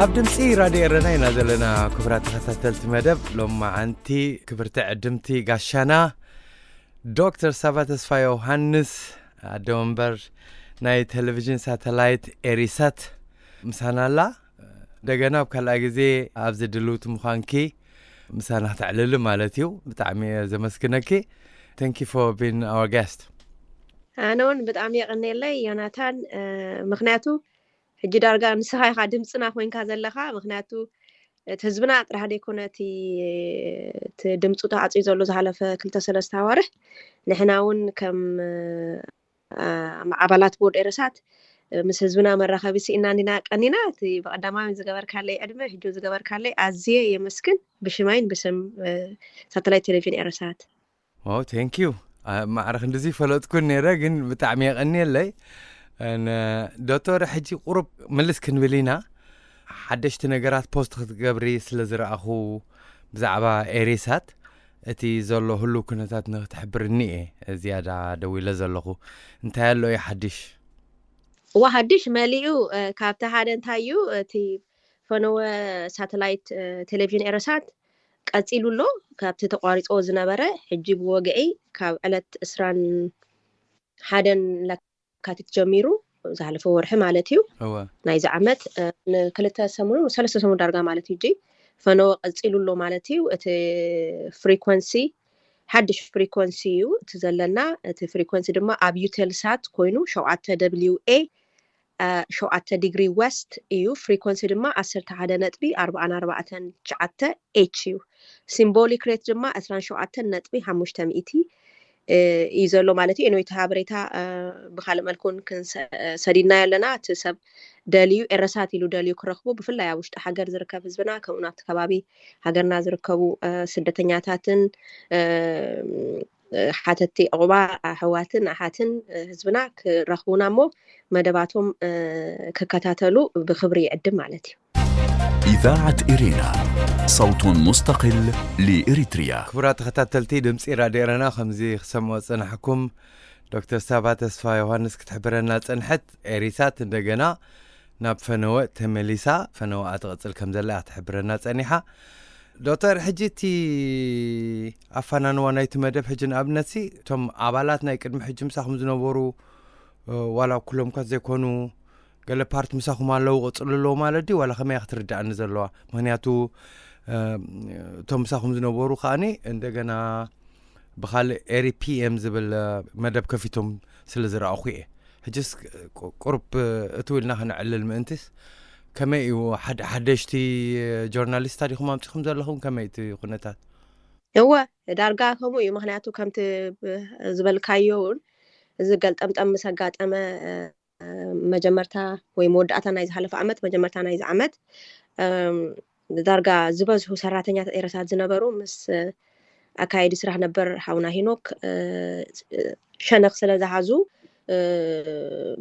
ኣብ ድምፂ ራድዮ ኤረና ኢና ዘለና። ክቡራት ተኸታተልቲ መደብ ሎም መዓንቲ፣ ክብርቲ ዕድምቲ ጋሻና ዶክተር ሳባ ተስፋ ዮሃንስ፣ ኣደ ወንበር ናይ ቴሌቪዥን ሳተላይት ኤሪሳት ምሳና ኣላ። እንደገና ኣብ ካልኣ ግዜ ኣብዚ ድልውቲ ምዃንኪ ምሳና ክተዕልሊ ማለት እዩ። ብጣዕሚ እየ ዘመስግነኪ። Thank you for being our guest. ኣነ እውን ብጣዕሚ የቐንየለይ ዮናታን። ምክንያቱ ሕጂ ዳርጋ ንስኻ ኢኻ ድምፅና ኮይንካ ዘለኻ። ምክንያቱ እቲ ህዝብና ጥራሕ ዘይኮነ እቲ ድምፁ ተዓፅዩ ዘሎ ዝሓለፈ ክልተ ሰለስተ ኣዋርሕ፣ ንሕና እውን ከም ኣባላት ቦርድ ኤረሳት ምስ ህዝብና መራኸቢ ስኢና እንዲና ቀኒና። እቲ ብቐዳማዊ ዝገበርካለይ ዕድመ፣ ሕጂ ዝገበርካለይ ኣዝየ የመስግን፣ ብሽማይን ብስም ሳተላይት ቴሌቪዥን ኤረሳት። ኦ፣ thank you። ማዕረ ክንድዚ ፈለጥኩን ነይረ፣ ግን ብጣዕሚ የቐንየለይ። ዶክተር፣ ሕጂ ቁሩብ ምልስ ክንብል ኢና። ሓደሽቲ ነገራት ፖስት ክትገብሪ ስለ ዝረኣኹ ብዛዕባ ኤሪሳት፣ እቲ ዘሎ ህሉ ኩነታት ንክትሕብርኒ እየ ዝያዳ ደዊለ ዘለኹ። እንታይ ኣሎ እዩ ሓድሽ? እዋ፣ ሓድሽ መሊኡ ካብቲ ሓደ እንታይ እዩ፣ እቲ ፈነወ ሳተላይት ቴሌቪዥን ኤረሳት ቀፂሉ ኣሎ። ካብቲ ተቋሪፆ ዝነበረ ሕጂ ብወግዒ ካብ ዕለት ዕስራን ሓደን ለካቲት ጀሚሩ፣ ዝሓለፈ ወርሒ ማለት እዩ፣ ናይዚ ዓመት ንክልተ ሰሙን ሰለስተ ሰሙን ዳርጋ ማለት እዩ። ሕጂ ፈነወ ቀፂሉ ኣሎ ማለት እዩ። እቲ ፍሪኮንሲ ሓድሽ ፍሪኮንሲ እዩ እቲ ዘለና። እቲ ፍሪኮንሲ ድማ ኣብ ዩቴልሳት ኮይኑ ሸውዓተ ደብሊው ኤ ሸውዓተ ዲግሪ ዌስት እዩ። ፍሪኮንሲ ድማ ዓሰርተ ሓደ ነጥቢ ኣርባዓን ኣርባዕተን ትሽዓተ ኤች እዩ። ሲምቦሊክ ሬት ድማ ዕስራን ሸውዓተን ነጥቢ ሓሙሽተ ሚእቲ እዩ ዘሎ ማለት እዩ። ኤንወይ፣ እቲ ሓበሬታ ብካልእ መልኩን ክንሰዲድናዮ ኣለና። እቲ ሰብ ደልዩ ኤረሳት ኢሉ ደልዩ ክረኽቡ፣ ብፍላይ ኣብ ውሽጢ ሃገር ዝርከብ ህዝብና፣ ከምኡ ናብቲ ከባቢ ሃገርና ዝርከቡ ስደተኛታትን ሓተቲ ዕቑባ ኣሕዋትን ኣሓትን ህዝብና ክረኽቡና እሞ መደባቶም ክከታተሉ ብክብሪ ይዕድም ማለት እዩ። إذاعة إرينا، صوت مستقل لإريتريا. ክቡራት ተኸታተልቲ ድምፂ ራድዮ ኤረና፣ ከምዚ ክሰምዖ ዝጸናሕኩም፣ ዶክተር ሳባ ተስፋ ዮሃንስ ክትሕብረና ጸንሐት። ኤሪሳት እንደገና ናብ ፈነወ ተመሊሳ፣ ፈነወኣ ትቕጽል ከም ዘላ ክትሕብረና ጸኒሓ። ዶክተር፣ ሕጂ እቲ ኣፈናንዋ ናይቲ መደብ፣ ሕጂ ንኣብነትሲ እቶም ኣባላት ናይ ቅድሚ ሕጂ ምሳኹም ዝነበሩ ዋላ ኩሎም እኳ ዘይኮኑ፣ ገለ ፓርት ምሳኹም ኣለዉ፣ ቀጽሉ ኣለዉ ማለት ድዩ? ዋላ ከመይ ክትርዳእኒ ዘለዋ? ምክንያቱ እቶም ምሳኹም ዝነበሩ ከኣኒ እንደገና ብካልእ ኤሪ ፒ ኤም ዝብል መደብ ከፊቶም ስለ ዝረኣኹ እየ። ሕጅስ ቁሩብ እትው ኢልና ከነዕልል ምእንትስ፣ ከመይ እዩ ሓደሽቲ ጆርናሊስታ ዲኹም ኣምፂኹም ዘለኹም? ከመይ እቲ ኩነታት? እወ፣ ዳርጋ ከምኡ እዩ። ምክንያቱ ከምቲ ዝበልካዮ እውን እዚ ገልጠምጠም ምስ ኣጋጠመ፣ መጀመርታ ወይ መወዳእታ ናይ ዝሓለፈ ዓመት፣ መጀመርታ ናይዚ ዓመት፣ ዳርጋ ዝበዝሑ ሰራተኛታት ኤረሳት ዝነበሩ ምስ ኣካየዲ ስራሕ ነበር ሓውና ሄኖክ ሸነኽ ስለ ዝሓዙ፣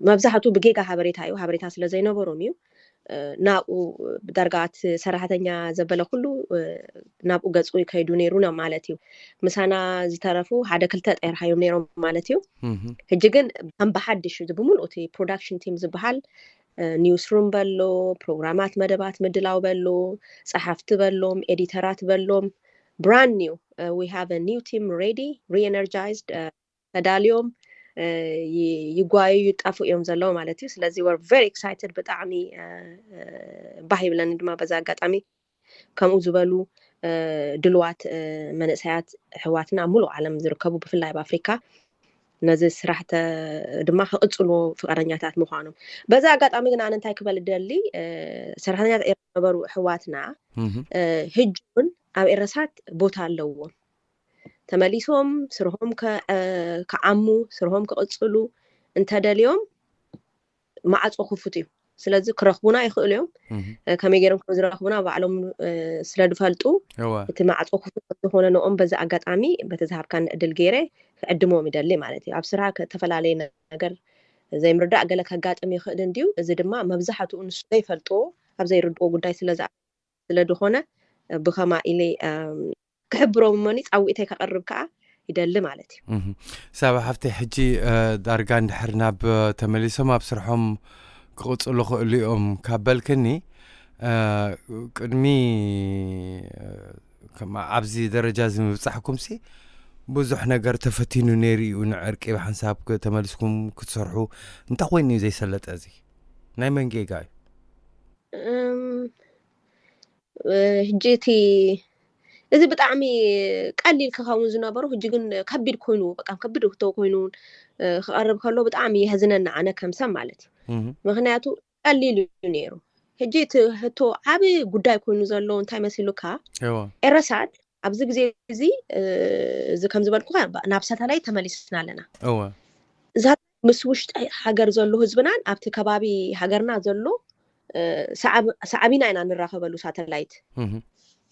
መብዛሕቱ ብጌጋ ሓበሬታ እዩ፣ ሓበሬታ ስለ ዘይነበሮም እዩ ናብኡ፣ ዳርጋ እቲ ሰራሕተኛ ዘበለ ኩሉ ናብኡ ገጹ ይከይዱ ነይሩ ማለት እዩ። ምሳና ዝተረፉ ሓደ ክልተ ጠርሓዮም ነይሮም ማለት እዩ። ሕጂ ግን ከም ብሓድሽ እዚ ብምሉእ እቲ ፕሮዳክሽን ቲም ዝበሃል፣ ኒውስ ሩም በሎ፣ ፕሮግራማት መደባት ምድላው በሎ፣ ጸሓፍቲ በሎም፣ ኤዲተራት በሎም፣ ብራንድ ኒው፣ we have a new team ready, re-energized, ተዳልዮም ይጓዩ ይጣፉ እዮም ዘለዉ ማለት እዩ። ስለዚ we're very excited፣ ብጣዕሚ ባህ ይብለኒ ድማ በዛ ኣጋጣሚ ከምኡ ዝበሉ ድልዋት መንእሰያት ኣሕዋትና ኣብ ሙሉእ ዓለም ዝርከቡ፣ ብፍላይ ኣብ ኣፍሪካ ነዚ ስራሕ ድማ ክቕፅልዎ ፍቃደኛታት ምዃኖም። በዚ ኣጋጣሚ ግን ኣነ እንታይ ክበል ደሊ፣ ሰራሕተኛታት ኤረ ዝነበሩ ኣሕዋትና ህጂ እውን ኣብ ኤረሳት ቦታ ኣለዎም። ተመሊሶም ስርሖም ክዓሙ፣ ስርሖም ክቕፅሉ እንተደልዮም ማዕፆ ክፉት እዩ። ስለዚ ክረኽቡና ይኽእሉ እዮም። ከመይ ገይሮም ከም ዝረኽቡና ባዕሎም ስለ ዝፈልጡ፣ እቲ ማዕፆ ክፉት ዝኾነ ንኦም በዚ ኣጋጣሚ በቲ ዝሃብካኒ ዕድል ገይረ ክዕድሞም ይደሊ ማለት እዩ። ኣብ ስራ ዝተፈላለየ ነገር ዘይምርዳእ ገለ ከጋጥም ይኽእል እንድዩ። እዚ ድማ መብዛሕትኡ ንሱ ዘይፈልጥዎ፣ ኣብ ዘይርድዎ ጉዳይ ስለ ዝኣ-፣ ስለ ዝኾነ ብኸማ ኢለ ክሕብሮም እሞኒ ጻዊተይ ከቐርብ ከኣ ይደሊ ማለት እዩ። ሳባ ሓፍተይ፣ ሕጂ ዳርጋ እንድሕር ናብ ተመሊሶም ኣብ ስርሖም ክቕጽሉ ክእሉ እዮም ካብ በልክኒ፣ እ፣ ቅድሚ፣ እ፣ ከማ ኣብዚ ደረጃ እዚ ምብጻሕኩም ሲ ብዙሕ ነገር ተፈቲኑ ነይሩ እዩ። ንዕርቂ ብሓንሳብ ክ-፣ ተመሊስኩም ክትሰርሑ። እንታይ ኮይኑ እዩ ዘይሰለጠ እዚ? ናይ መን ጌጋ እዩ? እም፣ እ፣ ሕጂ እቲ፣ እዚ ብጣዕሚ ቀሊል ክኸውን ዝነበሩ፣ ሕጂ ግን ከቢድ ኮይኑ፣ በቃ ከቢድ ህቶ ኮይኑ፣ እ፣ ክቐርብ ከሎ ብጣዕሚ የሕዝነኒ ኣነ ከም ሰብ ማለት እዩ። እህ። ምኽንያቱ ቀሊል እዩ ነይሩ። ሕጂ እቲ ህቶ ዓቢ ጉዳይ ኮይኑ ዘሎ እንታይ መሲሉካ? እዋ። ኤረሳት ኣብዚ ግዜ እዚ፣ እ፣ እዚ ከም ዝበልኩኻ ባ-፣ ናብ ሳተላይት ተመሊስና ኣለና። እዋ። እዛ ምስ ውሽጢ ሃገር ዘሎ ህዝብናን ኣብቲ ከባቢ ሃገርና ዘሎ፣ እ፣ ሰዓብ-፣ ሰዓቢና ኢና ንራኸበሉ ሳተላይት። እህ።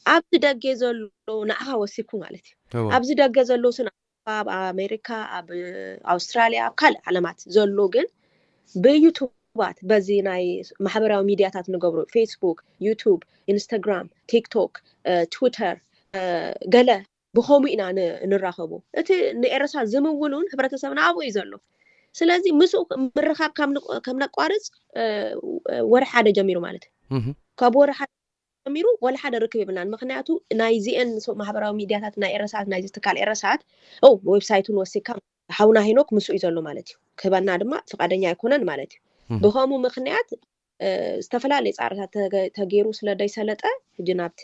ኣብዚ ደገ ዘሎ ንዓኻ ወሲኩ ማለት እዩ። እዋ። ኣብዚ ደገ ዘሎ ስን ኣብ ኣሜሪካ፣ ኣብ ኣውስትራልያ፣ ኣብ ካልእ ዓለማት ዘሎ ግን ብዩቱባት በዚ ናይ ማሕበራዊ ሚድያታት ንገብሮ፣ ፌስቡክ፣ ዩቱብ፣ ኢንስታግራም፣ ቲክቶክ፣ እ፣ ትዊተር፣ እ፣ ገለ ብኸምኡ ኢና ን-፣ ንራኸቦ። እቲ ንኤረሳ ዝምውሉን ህብረተሰብና ኣብኡ እዩ ዘሎ። ስለዚ ምስኡ ምርኻብ ካብ ንቅ-፣ ከም ነቋርጽ፣ እ፣ ወርሒ ሓደ ጀሚሩ ማለት እዩ። እህ። ካብ ወርሒ ሓደ ጀሚሩ ወላ ሓደ ርክብ የብልናን። ምኽንያቱ ናይዚአን ሶ-፣ ማሕበራዊ ሚድያታት ናይ ኤረሳት፣ ናይዚ ትካል ኤረሳት፣ ኦ፣ ዌብሳይቱን ወሲካ ሓውና ሄኖክ ምስኡ እዩ ዘሎ ማለት እዩ። ክህበና ድማ ፍቃደኛ ኣይኮነን ማለት እዩ። እህ። ብኸምኡ ምኽንያት፣ እ፣ ዝተፈላለየ ጻዕርታት ተገ-፣ ተገይሩ ስለ ደይሰለጠ፣ ሕጂ ናብቲ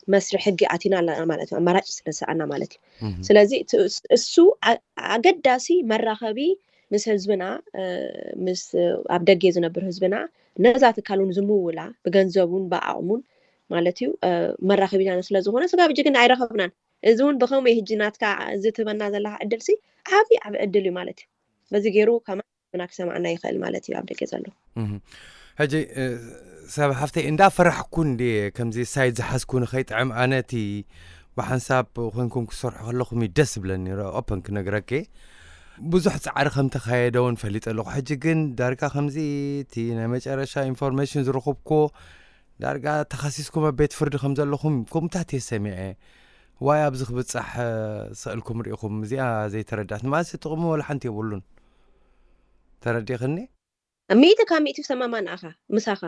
መስርሕ ሕጊ ኣቲና ኣለና ማለት እዩ። ኣማራጭ ስለ ዝሰኣና ማለት እዩ። እህ። ስለዚ እቲ እስ-፣ እሱ ኣ-፣ ኣገዳሲ መራኸቢ ምስ ህዝብና፣ እ፣ ምስ ኣብ ደገ ዝነብር ህዝብና ነዛ ትካል እውን ዝምውላ ብገንዘቡን ብዓቕሙን ማለት እዩ፣ እ፣ መራኸቢና ስለ ዝኾነ ስጋብ ሕጂ ግን ኣይረኸብናን። እዚ እውን ብኸመይ ሕጂ ናትካ እዚ ትህበና ዘለኻ ዕድል ሲ ዓቢ ዓቢ ዕድል እዩ ማለት እዩ። በዚ ገይሩ ከማን ህዝብና ክሰማዕና ይኽእል ማለት እዩ ኣብ ደገ ዘሎ። እህ። ሕጂ፣ እ፣ ሰብ ሓፍተይ እንዳፈራሕኩ እንድየ ከምዚ ሳይድ ዝሓዝኩ ንኸይጥዕም ኣነ እቲ ብሓንሳብ ኮንኩም ክሰርሑ ከለኹም እዩ ደስ ዝብለኒ ረ-፣ ኦፐን ክነግረኪ። ብዙሕ ጻዕሪ ከም ተኻየደ እውን ፈሊጠ ኣለኹ። ሕጂ ግን ዳርጋ ከምዚ እቲ ናይ መጨረሻ ኢንፎርሜሽን ዝረኹብኩዎ ዳርጋ ተኸሲስኩም ኣብ ቤት ፍርዲ ከም ዘለኹም ከምታት እየ ሰሚዐ። ዋይ ኣብዚ ክብጻሕ፣ እ፣ ስእልኩም ርኢኹም። እዚኣ ዘይተረዳእት ማለት ጥቕሚ ወላ ሓንቲ የብሉን። ተረዲእኽኒ? ሚእቲ ካብ ሚእቲ ሰማማን ኣኻ፣ ምሳኻ።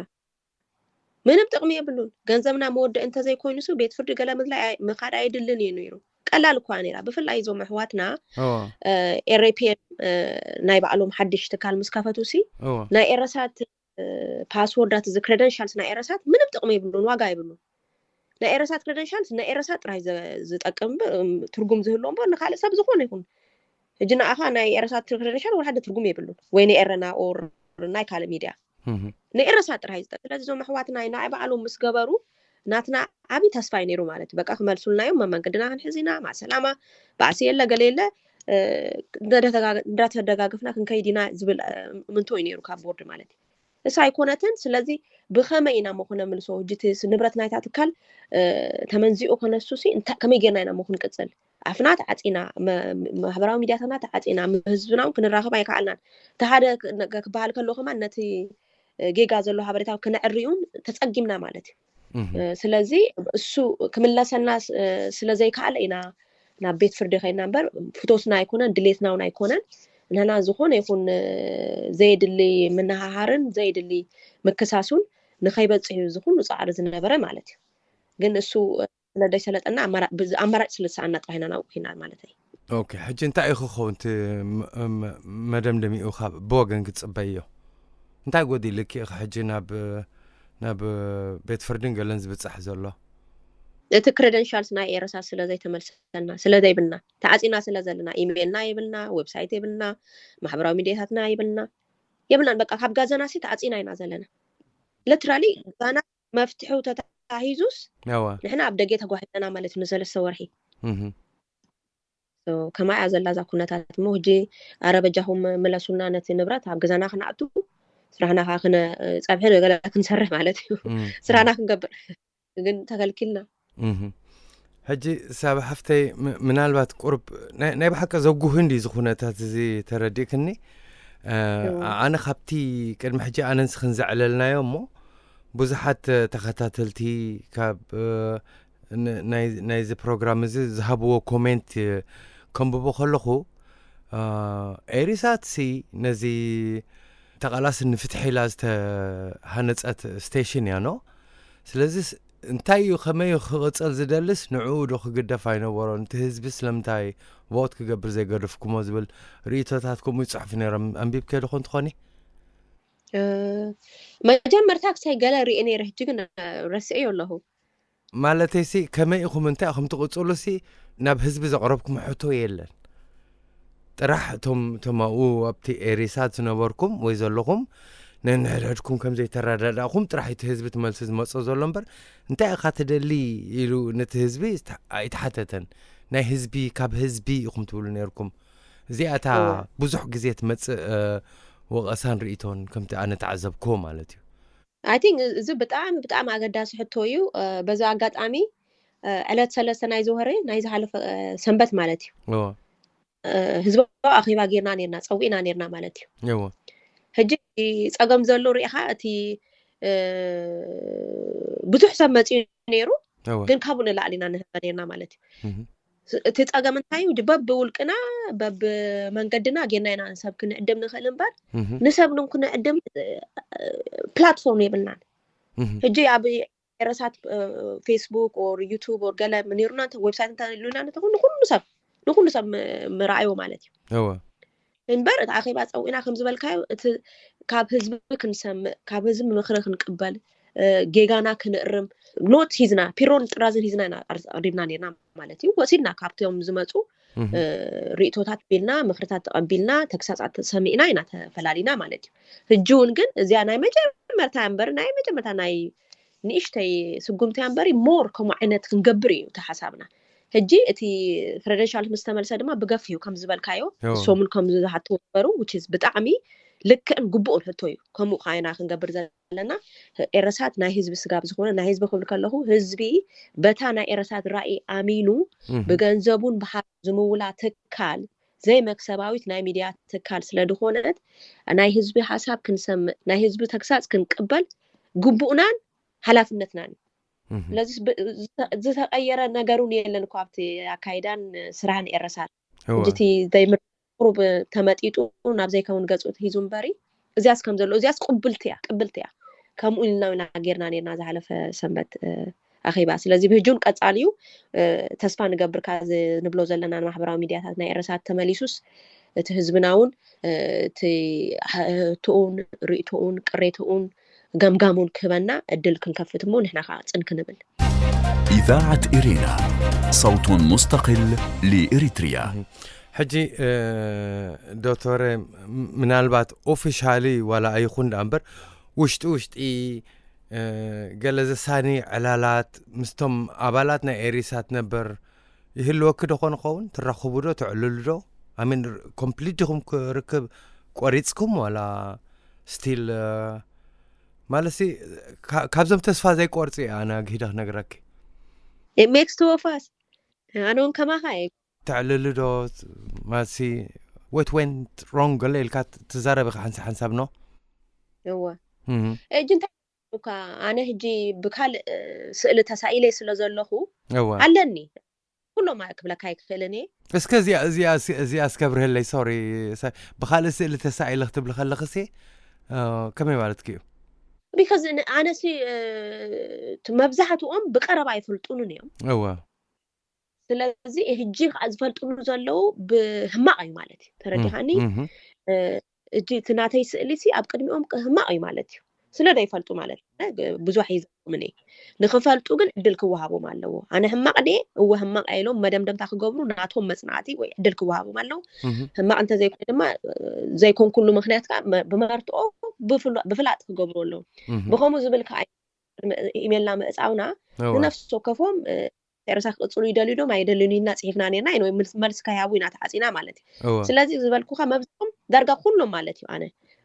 ምንም ጥቕሚ የብሉን። ገንዘብና መወደኢ እንተዘይኮይኑሱ ቤት ፍርዲ ገለ ምድላይ ኣይ-፣ ምኻድ ኣይድልን እዩ ነይሩ። ቀላል እኳ ነይራ። ብፍላይ እዞም ኣሕዋትና፣ እዎ። እ፣ ኤር ኤ ፒ ኤም፣ እ፣ ናይ ባዕሎም ሓድሽ ትካል ምስ ከፈቱ ሲ፣ እዎ። ናይ ኤረሳት፣ እ፣ ፓስወርዳት እዚ ክሬደንሻልስ ናይ ኤረሳት ምንም ጥቕሚ የብሉን፣ ዋጋ የብሉን። ናይ ኤረሳት ክሬደንሻልስ ናይ ኤረሳት ጥራይ ዘ-፣ ዝጠቅም እምበር፣ እም፣ ትርጉም ዝህልዎ እምበር ንኻልእ ሰብ ዝኾነ ይኹን። ሕጂ ንኣኻ ናይ ኤረሳት ክሬደንሻል ወላ ሓደ ትርጉም የብሉን። ወይ ንኤረና ኦር ናይ ካልእ ሚድያ። እህ። ንኤረሳት ጥራይ ዝጠቅም። ስለዚ እዞም ኣሕዋትና ናይ ባዕሎም ምስ ገበሩ ናትና ዓቢ ተስፋ እዩ ነይሩ ማለት እዩ። በቃ ክመልሱልና እዮም፣ መመንገድና ክንሕዝ ኢና፣ ማሰላማ፣ ባእሲ የለ፣ ገለ የለ፣ እ፣ እንዳተጋ-፣ እንዳተደጋገፍና ክንከይድ ኢና ዝብል፣ እ፣ እምንቶ እዩ ነይሩ ካብ ቦርድ ማለት እዩ። እሳ ኣይኮነትን። ስለዚ ብኸመይ ኢና እሞ ክነምልሶ? ሕጂ እቲ ስ-፣ ንብረት ናይታ ትካል፣ እ፣ ተመንዚኡ ከነሱ ሲ፣ እንታ-፣ ከመይ ጌርና ኢና እሞ ክንቅጽል? ኣፍና ተዓጺና፣ መ-፣ ማሕበራዊ ሚድያታትና ተዓጺና፣ ምስ ህዝብና እውን ክንራኸብ ኣይከኣልናን። እቲ ሓደ ክ-፣ ነ-፣ ክበሃል ከሎ ከማን ነቲ፣ እ፣ ጌጋ ዘሎ ሓበሬታ ክነዕሪ እውን ተጸጊምና ማለት እዩ። እህ። እ፣ ስለዚ እሱ ክምለሰና ስ-፣ እ፣ ስለ ዘይከኣለ ኢና ናብ ቤት ፍርዲ ከይድና እምበር፣ ፍቶትና ኣይኮነን፣ ድሌትና እውን ኣይኮነን። ንሕና ዝኾነ ይኹን፣ እ፣ ዘየድሊ ምንሃሃርን ዘየድሊ ምክሳሱን ንኸይበጽሕ እዩ እዚ ኩሉ ጻዕሪ ዝነበረ ማለት እዩ። ግን እሱ፣ እ፣ ስለ ደይሰለጠና ኣማራ-፣ ብዝ-፣ ኣማራጭ ስለ ዝሰኣና ጥራሕ ኢና ናብኡ ኬድና ማለት እዩ። ኦኬ፣ ሕጂ እንታይ እዩ ክኸውን እቲ ም-፣ ም-፣ መደምደሚኡ ካብ ብወገን ክትጽበዮ? እንታይ ጎዲልኪ ኢኺ ሕጂ ናብ፣ ናብ ቤት ፍርድን ገለን ዝብጻሕ ዘሎ? እቲ ክሬደንሻልስ ናይ ኤረሳት ስለ ዘይተመልሰና፣ ስለ ዘይብልና፣ ተዓጺና ስለ ዘለና፣ ኢሜይልና የብልና፣ ዌብሳይት የብልና፣ ማሕበራዊ ሚድያታትና የብልና፣ የብልናን። በቃ ካብ ገዛና ሲ ተዓጺና ኢና ዘለና። ሊትራሊ ገዛና መፍትሑ ተታሂዙስ እዋ። ንሕና ኣብ ደገ ተጓሂና ማለት እዩ ንሰለስተ ወርሒ። እህ። ሶ፣ ከማይ እያ ዘላ እዛ ኩነታት። እሞ ሕጂ ኣረ በጃኹም ምለሱልና ነቲ ንብረት ኣብ ገዛና ክንኣቱ፣ ስራሕና ከኣ ክነ-፣ ጸብሒ ገለ ክንሰርሕ ማለት እዩ። እም፣ ስራሕና እም። ክንገብር። ግን ተኸልኪልና። እህ። ሕጂ ሳባ ሓፍተይ፣ ም-፣ ምናልባት ቁሩብ ናይ፣ ናይ ብሓቂ ዘጉህ እንዲ እዚ ኩነታት እዚ ተረዲእክኒ። እ፣ እዎ። ኣነ ካብቲ ቅድሚ ሕጂ ኣነ ንስኽን ዘዕለልናዮ እሞ ብዙሓት ተኸታተልቲ ካብ፣ እ፣ ን-፣ ናይ፣ ናይዚ ፕሮግራም እዚ ዝሃብዎ ኮሜንት፣ እ፣ ከንብቦ ከለኹ፣ እ፣ ኤሪሳትሲ ነዚ ተቓላሲ ንፍትሒ ኢላ ዝተሃነጸት ስቴሽን እያ፣ ኖ? ስለዚስ እንታይ እዩ፣ ከመይ እዩ ክቕጸል ዝደልስ ንዕኡ ዶ ክግደፍ ኣይነበሮን? እቲ ህዝቢ ስለምንታይ ቮት ክገብር ዘይገደፍኩሞ ዝብል ርእይቶታት ከምኡ ይጽሕፉ ነይሮም። ኣንቢብከ ዶ ኾን ትኾኒ? መጀመርታ ክሳይ ገለ ሪኤ ነይረ፣ ሕጂ ግን ረስኤዮ ኣለኹ። ማለተይሲ ከመይ ኢኹም እንታይ ኢኹም ትቕጽሉሲ ናብ ህዝቢ ዘቕረብኩም ሕቶ የለን። ጥራሕ እቶም እቶም ኣብኡ ኣብቲ ኤሪሳት ዝነበርኩም ወይ ዘለኹም ነንሕድሕድኩም ከም ዘይተረዳዳእኹም ጥራሕ እቲ ህዝቢ ትመልሲ ዝመጾ ዘሎ እምበር እንታይ ኢኻ ትደሊ ኢሉ ነቲ ህዝቢ ኣይተሓተተን። ናይ ህዝቢ ካብ ህዝቢ ኢኹም ትብሉ ነርኩም። እዚኣታ ብዙሕ ግዜ ትመጽእ ወቐሳን ርእቶን ከምቲ ኣነ ተዓዘብክዎ ማለት እዩ። I think እዚ ብጣዕሚ ብጣዕሚ ኣገዳሲ ሕቶ እዩ። በዚ ኣጋጣሚ ዕለት ሰለስተ ናይ ዝወረ ናይ ዝሓለፈ ሰንበት ማለት እዩ፣ ህዝባዊ ኣኼባ ጌርና ኔርና፣ ጸዊዕና ኔርና ማለት እዩ። ሕጂ ጸገም ዘሎ ሪኢኻ እቲ ብዙሕ ሰብ መጺኡ ነይሩ፣ ግን ካብኡ ንላዕሊ ኢና ንህበ ኔርና ማለት እዩ። እቲ ጸገም እንታይ እዩ? በብውልቅና በብመንገድና ጌርና ኢና ንሰብ ክንዕድም ንኽእል እምበር ንሰብ ን ክንዕድም ፕላትፎርም የብልናን። ሕጂ ኣብ ኤረሳት ፌስቡክ ኦር ዩቱብ ኦር ገለ ነይሩና፣ ዌብሳይት እንተ ኢሉና ንተኹን ንኩሉ ሰብ ንኩሉ ሰብ ምርኣዮ ማለት እዩ። እምበር እቲ ኣኼባ ጸዊዕና ከም ዝበልካዮ እቲ ካብ ህዝቢ ክንሰምእ፣ ካብ ህዝቢ ምኽሪ ክንቅበል፣ ጌጋና ክንእርም ኖት ሂዝና፣ ፒሮን ጥራዝን ሂዝና ኢና ኣቕሪብና ኔርና ማለት እዩ። ወሲድና ካብቶም ዝመጹ ርእቶታት ቢልና፣ ምኽርታት ተቐቢልና፣ ተግሳጻት ሰሚዕና ኢና ተፈላሊና ማለት እዩ። ሕጂ እውን ግን እዚኣ ናይ መጀመርታ እምበር ናይ መጀመርታ ናይ ንእሽተይ ስጉምቲ እምበሪ ሞር ከምኡ ዓይነት ክንገብር እዩ እቲ ሓሳብና። ሕጂ እቲ ክረደንሻል ምስ ተመልሰ ድማ ብገፍ እዩ ከም ዝበልካዮ ሰሙን ከም ዝሓትዎ ነበሩ፣ which is ብጣዕሚ ልክዕን ግቡእን ሕቶ እዩ። ከምኡ ከዓ ኢና ክንገብር ዘለና። ኤረሳት ናይ ህዝቢ ስጋብ ዝኾነ፣ ናይ ህዝቢ ክብል ከለኹ ህዝቢ በታ ናይ ኤረሳት ራእይ ኣሚኑ ብገንዘቡን ብሃ ዝምውላ ትካል ዘይመክሰባዊት ናይ ሚድያ ትካል ስለ ዝኾነት ናይ ህዝቢ ሓሳብ ክንሰምዕ ናይ ህዝቢ ተግሳፅ ክንቅበል ግቡእናን ሓላፍነትናን እዩ። ስለዚ ዝተቀየረ ነገር እውን የለን እኮ ኣብቲ ኣካይዳን ስራሕን ኤረሳት እንጂ እቲ ዘይምር ቁሩብ ተመጢጡ ናብ ዘይከውን ገፁ ተሂዙ እምበሪ እዚያስ ከም ዘሎ እዚያስ ቅብልቲ እያ ቅብልቲ እያ። ከምኡ ኢልና ኢና ጌርና ኔርና ዝሓለፈ ሰንበት ኣኼባ። ስለዚ ብህጂ እውን ቀፃሊ እዩ። ተስፋ ንገብር ካብዚ ንብሎ ዘለና ንማሕበራዊ ሚድያታት ናይ ኤረሳት ተመሊሱስ እቲ ህዝብና እውን እቲ ህትኡን ርእትኡን ቅሬትኡን ገምጋሙን ክህበና እድል ክንከፍት እሞ ንሕና ከዓ ፅን ክንብል። إذاعة إرينا، صوت مستقل لإريتريا. ሕጂ ዶክተረ ምናልባት ኦፊሻሊ ዋላ ኣይኹን ደኣ እምበር ውሽጢ ውሽጢ ገለ ዘሳኒ ዕላላት ምስቶም ኣባላት ናይ ኤሪሳት ነበር ይህልወኪ ዶ ኾን ኸውን ትራኽቡ ዶ ትዕልሉ ዶ? ኣሚን ኮምፕሊት ዲኹም ክርክብ ቆሪፅኩም ዋላ ስቲል ማለትሲ ካብዞም ተስፋ ዘይቆርፂ ኣነ ኣግሂደ ክነግረኪ። It makes two of us. ኣነ እውን ከማኻ እየ። ተዕልሉ ዶ ማለትሲ what went wrong ገለ ኢልካ ትዛረብ ኢኻ ሓንሳብ ሓንሳብ ኖ? እወ ሕጂ እንታይ እኳ ኣነ ሕጂ ብካልእ ስእሊ ተሳኢለ ስለ ዘለኹ ኣለኒ ኩሎም ክብለካ ኣይክኽእልን እየ። እስከ እዚኣ እዚኣ እዚኣ እስከብርህለይ ሶሪ ብካልእ ስእሊ ተሳኢለ ክትብሊ ከለኽሲ ከመይ ማለትኪ እዩ? ቢካዝ ኣነሲ መብዛሕትኦም ብቀረባ ኣይፈልጡንን እዮም። እወ ስለዚ ሕጂ ከዓ ዝፈልጥሉ ዘለዉ ብህማቕ እዩ ማለት እዩ። ተረዲኻኒ? እጂ እቲ ናተይ ስእሊ ሲ ኣብ ቅድሚኦም ህማቕ እዩ ማለት እዩ። ስለ ዘይፈልጡ ማለት ብዙሕ ይዘምን እየ። ንክፈልጡ ግን ዕድል ክወሃቦም ኣለዎ። ኣነ ህማቕ ድየ? እወ ህማቕ እየ ኢሎም መደምደምታ ክገብሩ ናቶም መፅናዕቲ ወይ ዕድል ክወሃቦም ኣለዉ። ህማቕ እንተዘይኮነ ድማ ዘይኮንኩሉ ምክንያት ከዓ ብመርትኦ ብፍላጥ ክገብሩ ኣለዉ። ብከምኡ ዝብል ከዓ ኢሜልና ምእፃውና ንነፍሲ ወከፎም ኤረሳ ክቅፅሉ ይደልዩ ዶም ኣይደልዩን ኢልና ፅሒፍና ነርና። ወይ መልሲ ከይሃቡ ኢና ተዓፂና ማለት እዩ። ስለዚ ዝበልኩካ መብዛሕቶም ዳርጋ ኩሎም ማለት እዩ። ኣነ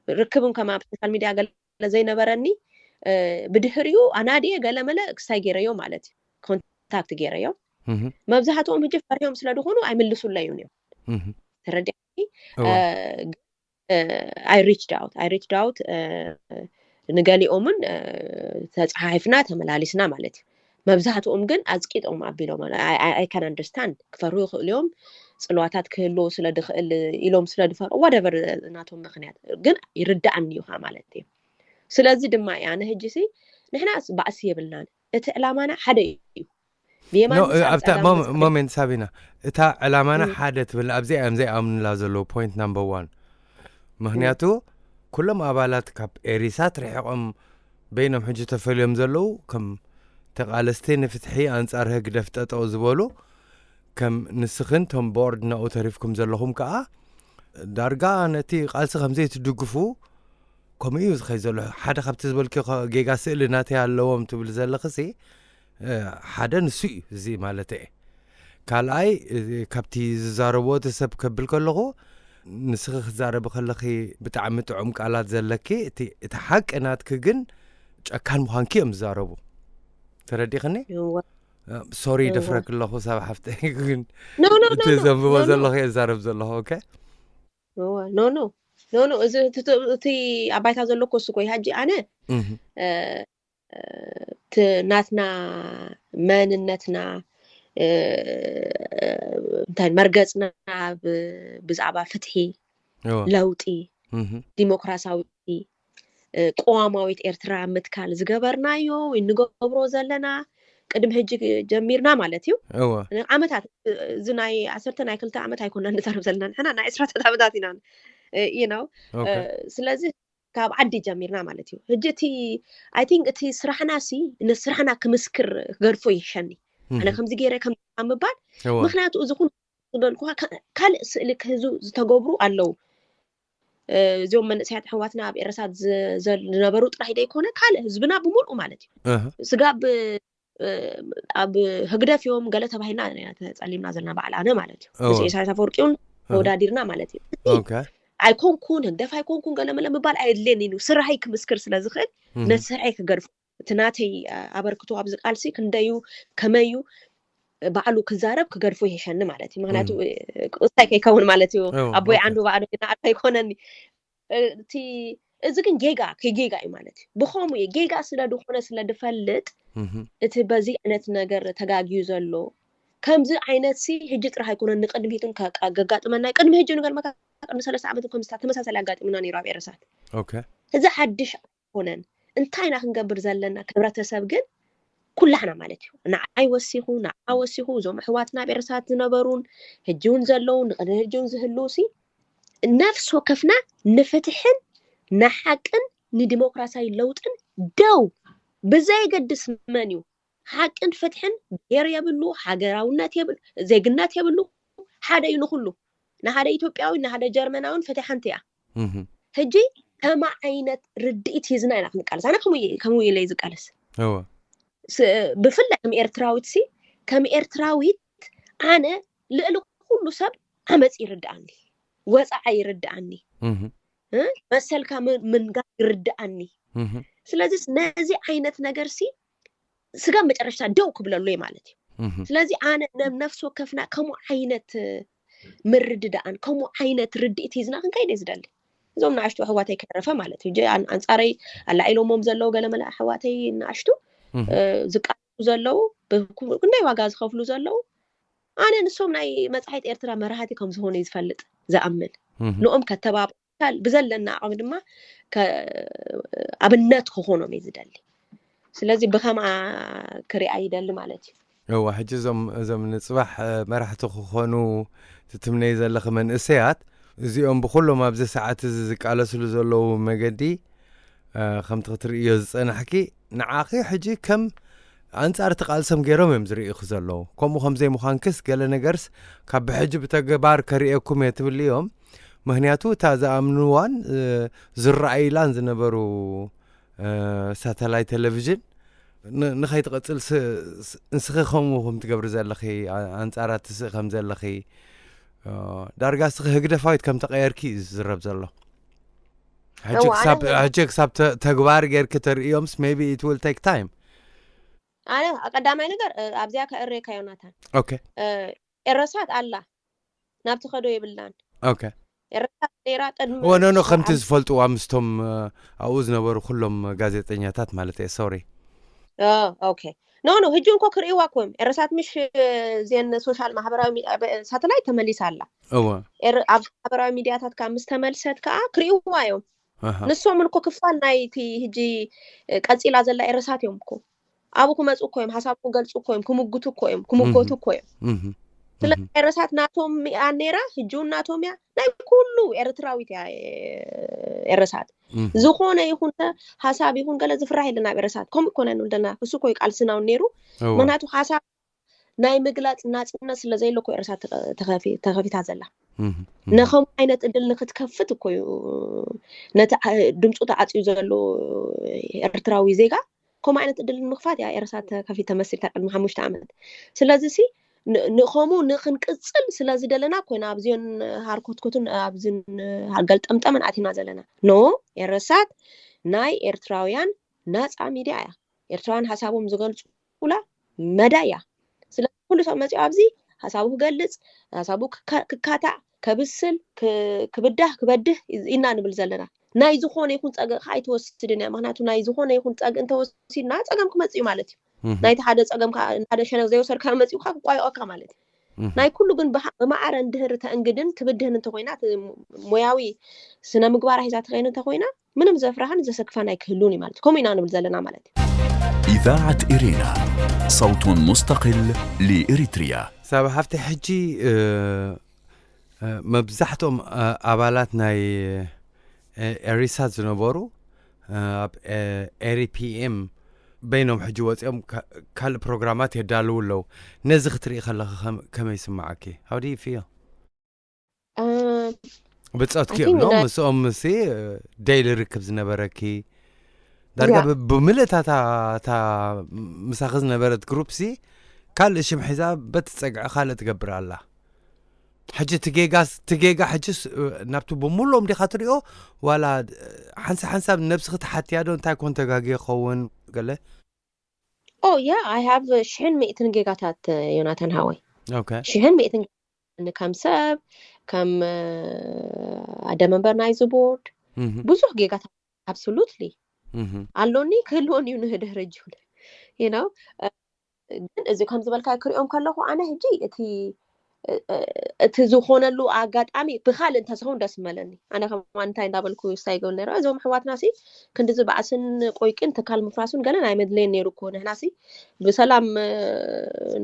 ርክብን ከማ ኣብ ሶሻል ሚድያ ገለ ዘይነበረኒ ብድሕሪኡ ኣናድየ ገለ መለ ክሳይ ገይረዮ ማለት እዩ። ኮንታክት ገይረዮ መብዛሕትኦም ሕጂ ፈሪሆም ስለ ዝኾኑ ኣይምልሱለዩን እዮም። ተረዲኣኒ? I reached out I reached out ንገሊኦምን ተፀሓሒፍና ተመላሊስና ማለት እዩ። መብዛሕትኦም ግን ኣፅቂጦም ኣቢሎም I can understand ክፈርሁ ይኽእሉ እዮም። ፅልዋታት ክህልዎ ስለ ድኽእል ኢሎም ስለ ድፈር whatever ናቶም ምክንያት ግን ይርዳእኒ እዩ ከዓ ማለት እዩ። ስለዚ ድማ እየ ኣነ ሕጂ ሲ ንሕና ባእሲ የብልናን። እቲ ዕላማና ሓደ እዩ። ብየማን ኖ ምሳሕ ኣብታ ብጸጋም ሞም- ምሳሕ ሞሜንት ሳቢና፣ እታ ዕላማና እም፣ ሓደ ትብል ኣብዚኣ እዮም ዘይኣምኑላ ዘለዉ። ፖይንት ናምበር ዋን። እም፣ ምክንያቱ ኩሎም ኣባላት ካብ ኤሪሳት ርሒቖም በይኖም ሕጂ ተፈልዮም ዘለዉ፣ ከም ተቓለስቲ ንፍትሒ ኣንጻር ህግደፍ ጠጠው ዝበሉ፣ ከም ንስኽን ቶም ቦርድ ናብኡ ተሪፍኩም ዘለኹም ከኣ ዳርጋ ነቲ ቃልሲ ከምዘይትድግፉ ከምኡ እዩ ዝኸይ ዘሎ። ሓደ ካብቲ ዝበልኪ ኸ- ጌጋ ስእሊ ናተይ ኣለዎም ትብል ዘለኽሲ፣ እ፣ ሓደ ንሱ እዩ እዚ ማለት እየ። ካልኣይ፣ እ፣ ካብቲ ዝዛረብዎ እቲ ሰብ ከብል ከለኹ፣ ንስኺ ክትዛረቢ ከለኺ ብጣዕሚ ጥዑም ቃላት ዘለኪ፣ እቲ እቲ ሓቂ ናትኪ ግን ጨካን ምዃንኪ እዮም ዝዛረቡ። ተረዲኽኒ? እወ፣ ሶሪ እወ። ደፍረክ ኣለኹ ሳብ ሓፍተይ ግን ኖ ኖ ኖ እቲ ኖ ዘንብቦ ኖ ኖ ዘለኹ እየ ዝዛረብ ዘለኹ። ኦኬ። እወ፣ ኖ ኖ ኖ ኖ፣ እዚ እቲ እቲ- እቲ ኣብ ባይታ ዘሎ እኮ እሱ እኮ እዩ። ሕጂ ኣነ እህ፣ እ፣ እቲ ናትና መንነትና፣ እ፣ እንታይ መርገጽና ብ- ብዛዕባ ፍትሒ፣ እወ። ለውጢ፣ እህ፣ ዲሞክራሲያዊ፣ እ፣ ቅዋማዊት ኤርትራ ምትካል ዝገበርናዮ ወይ ንገብሮ ዘለና ቅድሚ ሕጂ ጀሚርና ማለት እዩ። እወ። ዓመታት፣ እ፣ እዚ ናይ ዓሰርተ ናይ ክልተ ዓመት ኣይኮና ንዛረብ ዘለና፣ ንሕና ናይ ዕስራታት ዓመታት ኢና፣ እ፣ you know። እ፣ ኦኬ። ስለዚ ካብ ዓዲ ጀሚርና ማለት እዩ። ሕጂ እቲ፣ I think፣ እቲ ስራሕና ሲ ንስራሕና ክምስክር ክገድፎ ይሕሸኒ። ኣነ እህ፣ ከምዚ ገይረ ከም ምባል፣ እወ። ምክንያቱ እዚ ኩሉ ዝበልኩኻ ካ- ካልእ ስእሊ ክህዙ ዝተገብሩ ኣለዉ። እ፣ እዚኦም መንእሰያት ኣሕዋትና ኣብ ኤረሳት ዝ- ዘ- ዝነበሩ ጥራሕ ዘይኮነ፣ ካልእ ህዝብና ብምልኡ ማለት እዩ። እህ፣ ስጋብ፣ እ፣ ኣብ ህግደፍ እዮም ገለ ተባሂልና ኢና ተጸሊምና ዘለና፣ በዓል ኣነ ማለት እዩ። ምስ እወ። ኢሳያስ ኣፈወርቂውን እህ፣ ተወዳዲርና ማለት እዩ። ኦኬ። ኣይኮንኩን፣ ህግደፍ ኣይኮንኩን ገለ መለ ምባል ኣየድልየን እዩ። ስራሐይ ክምስክር ስለ ዝኽእል እህ፣ ነቲ ስራሐይ ክገድፎ፣ እቲ ናተይ፣ እ፣ ኣበርክቶ ኣብዚ ቃልሲ ክንደዩ ከመዩ ባዕሉ ክዛረብ ክገድፎ ይሕሸኒ ማለት እዩ። ምክንያቱ እህ፣ እ፣ ቅሳይ ከይከውን ማለት እዩ። እወ፣ ኣቦይ ኦኬ። ዓንዱ ባዕዶ ይነኣድ ከይኮነኒ። እ፣ እቲ እዚ ግን ጌጋ ከጌጋ እዩ ማለት እዩ። ብኸምኡ እዩ ጌጋ ስለ ዝኾነ ስለ ድፈልጥ እህ፣ እቲ በዚ ዓይነት ነገር ተጋግዩ ዘሎ ከምዚ ዓይነት ሲ ሕጂ ጥራሕ ኣይኮነን፣ ንቅድሚቱን ከ- ከ- ገጋጥመና እዩ። ቅድሚ ሕጂ ንገርመካ ቅድሚ ሰለስተ ዓመት ከም ዝታ- ተመሳሳሊ ኣጋጢሙና ነይሩ ኣብ ኤረሳት። ኦኬ። እዚ ሓድሽ ኣይኮነን። እንታይ ኢና ክንገብር ዘለና? ክብረተሰብ ግን ኩላህና ማለት እዩ፣ ንዓይ ወሲኹ፣ ንዓ ወሲኹ፣ እዞም ኣሕዋትና ኣብ ኤረሳት ዝነበሩን ሕጂ እውን ዘለዉ፣ ንቅድሚ ሕጂ እውን ዝህልዉ ሲ ነፍሲ ወከፍና ንፍትሕን ንሓቅን ንዲሞክራሲያዊ ለውጥን ደው ብዘየገድስ መን እዩ፣ ሓቅን ፍትሕን ብሄር የብሉ፣ ሃገራውነት የብሉ፣ ዜግነት የብሉ፣ ሓደ እዩ ንኹሉ። ንሓደ ኢትዮጵያዊ ንሓደ ጀርመናውን ፍትሒ ሓንቲ እያ። እህ፣ ሕጂ ከማ ዓይነት ርድኢት ሂዝና ኢና ክንቃለስ። ኣነ ከምኡ እየ- ከምኡ ኢለ እየ ዝቃለስ። እወ። ስ- ብፍላይ ከም ኤርትራዊት ሲ ከም ኤርትራዊት ኣነ ልዕሊ ኩሉ ሰብ ዓመፅ ይርድኣኒ፣ ወፃዓ ይርድኣኒ፣ እህ፣ እ? መሰልካ ምን- ምንጋር ይርድኣኒ። እህ፣ ስለዚ ነዚ ዓይነት ነገር ሲ ስጋብ መጨረሽታ ደው ክብለሉ እየ ማለት እዩ። እህ፣ ስለዚ ኣነ ነ- ነፍሲ ወከፍና ከምኡ ዓይነት ምርድዳኣን ከምኡ ዓይነት ርድኢት ሂዝና ክንከይድ እየ ዝደሊ። እዞም ንኣሽቱ ኣሕዋተይ ከተረፈ ማለት እዩ። ጀ- ኣን- ኣንጻረይ ኣላዒሎሞም ዘለዉ ገለመለ ኣሕዋተይ ንኣሽቱ እህ፣ እ፣ ዝቃለሱ ዘለዉ ብኩ- ክንደይ ዋጋ ዝኸፍሉ ዘለዉ ኣነ ንሶም ናይ መጻሒት ኤርትራ መራሃቲ ከም ዝኾኑ እዩ ዝፈልጥ ዝኣምን እህ፣ ንኦም ከተባብ ብዘለና ዓቕሚ ድማ ከ- ኣብነት ክኾኖም እዩ ዝደሊ። ስለዚ ብኸምኣ ክሪኣ ይደሊ ማለት እዩ። እዋ ሕጂ እዞም እዞም ንጽባሕ እ፣ መራሕቲ ክኾኑ ትትምነይ ዘለኺ መንእሰያት እዚኦም ብኩሎም ኣብዚ ሰዓት እዚ ዝቃለስሉ ዘለዉ መገዲ እ፣ ከምቲ ክትርእዮ ዝጸናሕኪ ንዓኺ ሕጂ ከም ኣንጻር እቲ ቃልሶም ገይሮም እዮም ዝርእይኺ ዘለዉ። ከምኡ ከም ዘይምዃንክስ ገለ ነገርስ ካብ ብሕጂ ብተግባር ከርእየኩም እየ ትብሊ እዮም። ምክንያቱ እታ ዝኣምንዋን እ፣ ዝረኣይላን ዝነበሩ እ፣ ሳተላይት ቴሌቪዥን ን- ንኸይትቐጽል ስ- ስ- ንስኺ ከምኡ ከም ትገብሪ ዘለኺ ኣ- ኣንጻራት ትስእ ከም ዘለኺ እ፣ ዳርጋ እስኺ ህግደፋዊት ከም ተቐየርኪ እዩ ዝዝረብ ዘሎ። ሕጂ እወ፣ ክሳብ ኣነ ሕጂ ክሳብ ተ- ተግባር ጌርኪ ተርእዮምስ maybe it will take time። ኣነ ቀዳማይ ነገር እ፣ ኣብዚኣ ከእረካ ዮናታን ኦኬ እ፣ ኤረሳት ኣላ ናብቲ ከዶ የብላን። ኦኬ ኤረሳት ነይራ ቅድሚ ወኖ ኖ ከምቲ ኣብ- ዝፈልጥዋ ምስቶም እ፣ ኣብኡ ዝነበሩ ኩሎም ጋዜጠኛታት ማለት እየ። ሶሪ ኦ፣ ኦኬ ኖ ኖ ህጂ እንኮ ክርእይዋ እኮ እዮም ኤረሳት ምሽ እ፣ እዚአን ሶሻል ማሕበራዊ ሚ- ኣብ ሳተላይት ተመሊሳ ኣላ። እወ ኤረ- ኣብ ማሕበራዊ ሚዲያታት ከዓ ምስ ተመልሰት ከዓ ክርእይዋ እዮም። ኣሃ። ንሶም እኮ ክፋል ናይቲ ህጂ ቀፂላ ዘላ ኤረሳት እዮም እኮ። ኣብኡ ክመፁ እኮ እዮም፣ ሓሳብ ክገልፁ እኮ እዮም፣ ክምጉቱ እኮ እዮም፣ ክምጎቱ እኮ እዮም። እህ፣ ስለ እህ። ኤረሳት ናቶም እያ ነይራ፣ ህጂ እውን ናቶም እያ። ናይ ኩሉ ኤርትራዊት እያ። ኤረሳት እህ። ዝኾነ ይኹን ሓሳብ ይኹን ገለ ዝፍራሕ የለን ኣብ ኤረሳት። ከምኡ እኮ ናይ ንብለና እሱ እኮ እዩ ቃልስና እውን ነይሩ። እወ። ምክንያቱ ሓሳብ ናይ ምግላፅ ናፅነት ስለ ዘየለ እኮ ኤረሳት ተኸፊ- ተኸፊታ ዘላ። እህ፣ እህ። ነኸም ዓይነት እድል ንክትከፍት እኮ እዩ ነቲ ዓ- ድምፁ ተዓፅዩ ዘሎ ኤርትራዊ ዜጋ። ከምኡ ዓይነት እድል ንምክፋት እያ ኤረሳት ተከፊት ተመሲልታ ቅድሚ ሓሙሽተ ዓመት። ስለዚ ሲ ን- ንኸምኡ ንክንቅፅል ስለ ዝደለና ኮይና ኣብዚኦን ሃርኮትኮትን ኣብዚን ሃርገል ጠምጠምን ኣቲና ዘለና። ኖ፣ ኤረሳት ናይ ኤርትራውያን ናፃ ሚድያ እያ። ኤርትራውያን ሓሳቦም ዝገልፁላ መዳ እያ። ስለዚ ኩሉ ሰብ መፂኡ ኣብዚ ሓሳቡ ክገልፅ፣ ሓሳቡ ክካ- ክካታዕ፣ ከብስል፣ ክ- ክብዳህ፣ ክበድህ ኢና ንብል ዘለና። ናይ ዝኾነ ይኹን ፀገ ከዓ ኣይትወስድን እያ። ምክንያቱ ናይ ዝኾነ ይኹን ፀግ እንተወሲድና ፀገም ክመፅእ እዩ ማለት እዩ። እህ፣ ናይቲ ሓደ ፀገም ከዓ ሓደ ሸነክ ዘይወሰድካ መፂኡ ከዓ ክቋየቀካ ማለት እዩ። እህ። ናይ ኩሉ ግን ብሃ- ብማዕረ እንድህር ተእንግድን ትብድህን እንተኮይና፣ እቲ ሞያዊ ስነ ምግባር ሒዛ ትኸይን እንተኮይና፣ ምንም ዘፍራህን ዘሰክፋን ኣይክህሉን እዩ ማለት እዩ። ከምኡ ኢና ንብል ዘለና ማለት እዩ። إذاعة إرينا، صوت مستقل لإريتريا. ሳብ ሃፍቲ ሕጂ እ፣ እ፣ መብዛሕትኦም እ፣ ኣባላት ናይ እ፣ ኤሪሳት ዝነበሩ እ፣ ኣብ እ፣ ኤሪ ፒ ኤም በይኖም ሕጂ ወፂኦም ካ- ካልእ ፕሮግራማት የዳልዉ ኣለዉ። ነዚ ክትርኢ ከለኻ ከም- ከመይ ይስምዓኪ? How do you feel? እ፣ ብፀትኪ I think እዮም that- ምስኦም ሲ እ፣ ደይሊ ርክብ ዝነበረኪ ዳርጋ Yeah. ብ- ብምልእታ እታ እታ ምሳኺ ዝነበረት ግሩፕ ሲ ካልእ ሽም ሒዛ በቲ ፀግዒ ካልእ ትገብር ኣላ። ሕጂ እቲ ጌጋ እቲ ጌጋ ሕጂስ እ፣ ናብቲ ብምሉኦም ዲኻ ትሪኦ ዋላ እ፣ ሓንሳብ ሓንሳብ ነብስኺ ተሓትያ ዶ እንታይ ኮን ተጋግየ ክኸውን ገለ? ኦ ያ፣ I have ሽሕን ሚእትን ጌጋታት ዮናታን ሃወይ። Okay. ሽሕን ሚእትን ጌጋታት ከም ሰብ፣ ከም እ፣ ኣደ መንበር ናይዚ ቦርድ እህ፣ ብዙሕ ጌጋታት absolutely እህ፣ ኣሎኒ፣ ክህልወን እዩ ንህድህር እጁ you know። ግን እዚ ከም ዝበልካ ክሪኦም ከለኹ ኣነ ሕጂ እቲ እ፣ እ፣ እቲ ዝኾነሉ ኣጋጣሚ ብካልእ እንተዝኸውን ደስ መለኒ። ኣነ ከማን እንታይ እንዳበልኩ ሳይ ይገብር ነረ፣ እዞም ኣሕዋትና ሲ ክንድዚ ባእስን ቆይቅን ትካል ምፍራሱን ገለ ናይ መድለየን ነይሩ እኮ። ንሕና ሲ ብሰላም እ፣